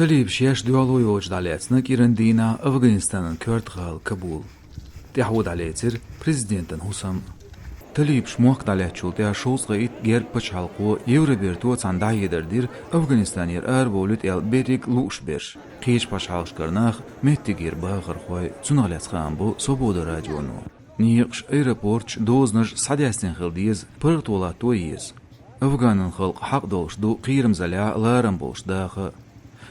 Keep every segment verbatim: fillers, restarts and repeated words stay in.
Талибаш шаьш доьлхуш йолчу дӀалаьцна кӀиран дийнахь Афганистанан коьрта гӀала Кабул. ТӀаьхьо дӀалецира президентан хӀусам. Талибаш мохк дӀалаьцначул тӀаьхьа шовзткъе итт гергга пачхьалкхо Евроберто цхьаьна дӀахьедар дира, Афганистанера арабовлуьйту аьлла берриг лууш берш, кхечу пачхьалкхашкара нах, меттигера бахархой, цунах лаьцна хаам бо Свобода радионо. Некъаш, аэропорташ, дозанаш схьадеснехь хила деза, паргӀато латто еза. Афганан халкъан хьакъ долуш ду кхерамзаллехь ларам болуш даха.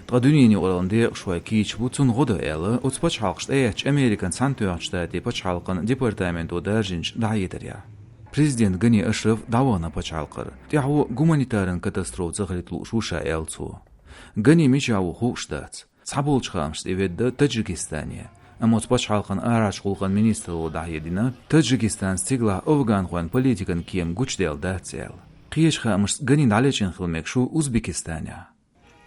Ткъа дуьненан юкъараллин декъашхой кийча бу цунна гӀо дан аьлла, оцу пачхьалкхашна тӀеэцначу Американ Цхьаьнатоьхначу Штатийн пачхьалкхан департаменто даржийначу дӀахьедарехь. Президент Гани Ашраф дӀавахана пачхьалкхара, тӀаьхьо гуманитаран катастрофа ца хилийта лууш ву ша, аьлла цо. Гани мичахь ву хууш дац. Цхьаболчу хаамашца и ведда Таджикистане. Амма оцу пачхьалкхан арахьарчу гӀуллакхийн министралло дӀахьедина, Таджикистан стигалахь афганхойн политикан кема гучудаьлла дац аьлла. Кхечу хаамашца Гани дӀалечкъина хила мегаш ву Узбекистанехь.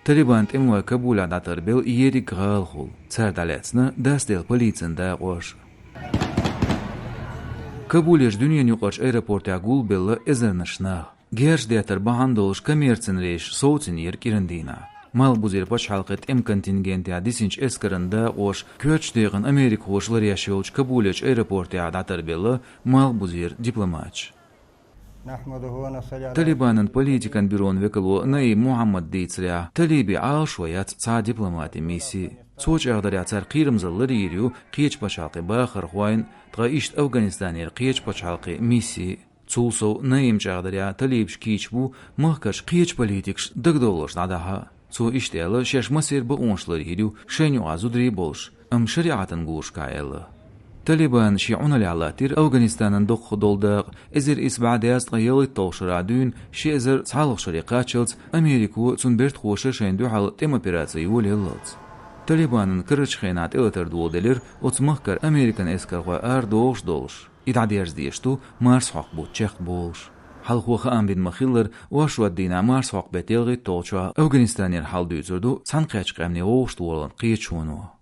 Талибан тӀемалой Кабулехь дӀатарбелла ерриг гӀалахула. Цара дӀалаьцна дастаделла полицин дакъош. Кабулерчу дуьненан юкъарчу аэропортехь гулбелла эзарнаш нах. Герз деттар бахьана долуш коммерцин рейсаш совцийнера кӀиран дийнахь. Малхбузера пачхьалкхан тӀеман контингентехь дисинчу эскаран дакъоша коьртачу декъана америкахоша ларъеш йолчу Кабулерчу аэропортехь дӀатарбелла малхбузера дипломаташ. Талибанан политикан бюрон векало Наим Мухаммада дийцарехь, Талибийн Ӏалашо яц цхьа а дипломатин мисси. Цо чӀагӀдарехь, цара кхерамзалла ларйийр ю кхечу пачхьалкхийн бахархойн, ткъа иштта Афганистанера кхечу пачхьалкхийн мисси. Цул сов, Наима чӀагӀдарехь, талибаш кийча бу махкарчу кхечу политикашна дагадовларш дӀадахьа. Цо иштта аьлла, шаьш массеран бакъонаш ларйийр ю, шайна юкъахь зударий а болуш, амма шариӀатан гуллушкахь аьлла. Талибана шен Ӏуналлехь латтийра Афганистанан доккхах долу дакъа, эзар исс бӀе дезткъе ялхитталгӀа шарахь дуьйна ши эзар цхьалгӀа шаре кхаччалц Америко, цуьнан бертахоша шайна дуьхьал тӀеман операци йолаяллалц. Талибанан карарчу хенахь тӀелатар доладелира оцу махкара американ эскархой арадохуш а долуш. И дӀадерза дезаш ду марсхьокху бутт чекхболуш. Хьалхо хаам бина ма-хиллара, оршот дийнахь марсхьокху беттан ялхитталгӀачохь Афганистанера хьал дуьйцур ду Цхьаьнакхеттачу Къаьмнийн Вовшахтохараллин кхеташоно.